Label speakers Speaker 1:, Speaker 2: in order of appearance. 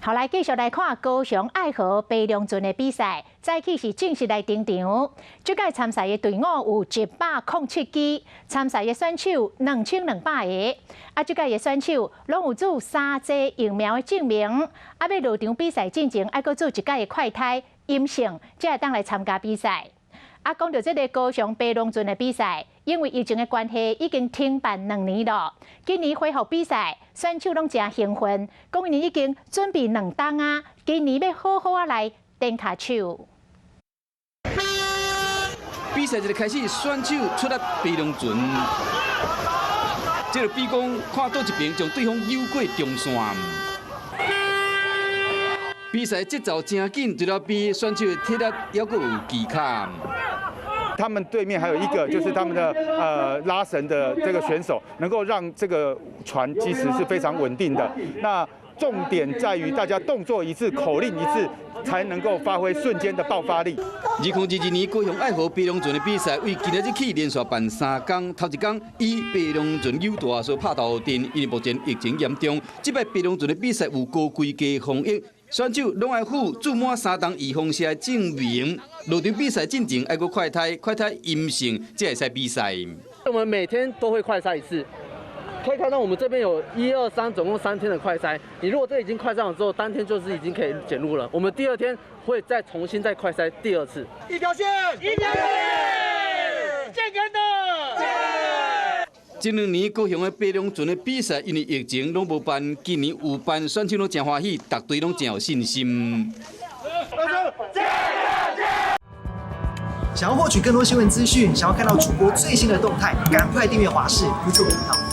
Speaker 1: 好，來繼續來看高雄愛河白龍船的比賽，早起是正式來登場。這屆參賽的隊伍有107支，參賽的選手2200個。啊，這屆的選手攏有注三劑疫苗的證明。啊，欲落場比賽進前，愛閣做一擺的快篩陰性，才會當來參加比賽。啊，講到這个高雄白龍船的比賽，因為疫情的關係，已經停辦2年了。今年恢復比賽，選手攏誠興奮，講𪜶已經準備2冬啊，今年欲好好仔來展跤手。
Speaker 2: 比賽一開始，選手出來白龍船，這就比講看佗一爿將對方扭過中線。比賽節奏誠緊，除了比選手的體力，猶閣有技巧。
Speaker 3: 他們對面還有一個，就是他們的拉繩的這個選手，能夠讓這個船其實是非常穩定的。那重點在於大家動作一致，口令一致，才能夠發揮瞬間的爆發力。
Speaker 2: 2022年高雄愛河白龍船的比賽，為今仔日起連續辦三工，頭一工以白龍船扭大所拍頭陣，因為目前疫情嚴重，這擺白龍船的比賽有高規格防疫。選手攏愛附注滿三針預防射的證明，落場比賽進前愛閣快篩，快篩陰性才會使比賽。
Speaker 4: 我們每天都會快篩一次，可以看到我們這邊有一二三，總共3天的快篩。你如果這已經快篩完之後，當天就是已經可以檢入了。我們第二天會再重新再快篩第二次。
Speaker 5: 一條線，一條線，健康的。
Speaker 2: 這兩年高雄的白龍船的比賽，因為疫情攏無辦，今年有辦，選手攏誠歡喜，逐隊攏誠有信心。
Speaker 6: 想要獲取更多新聞資訊，想要看到主播最新的動態，趕快訂閱華視 YouTube 頻道。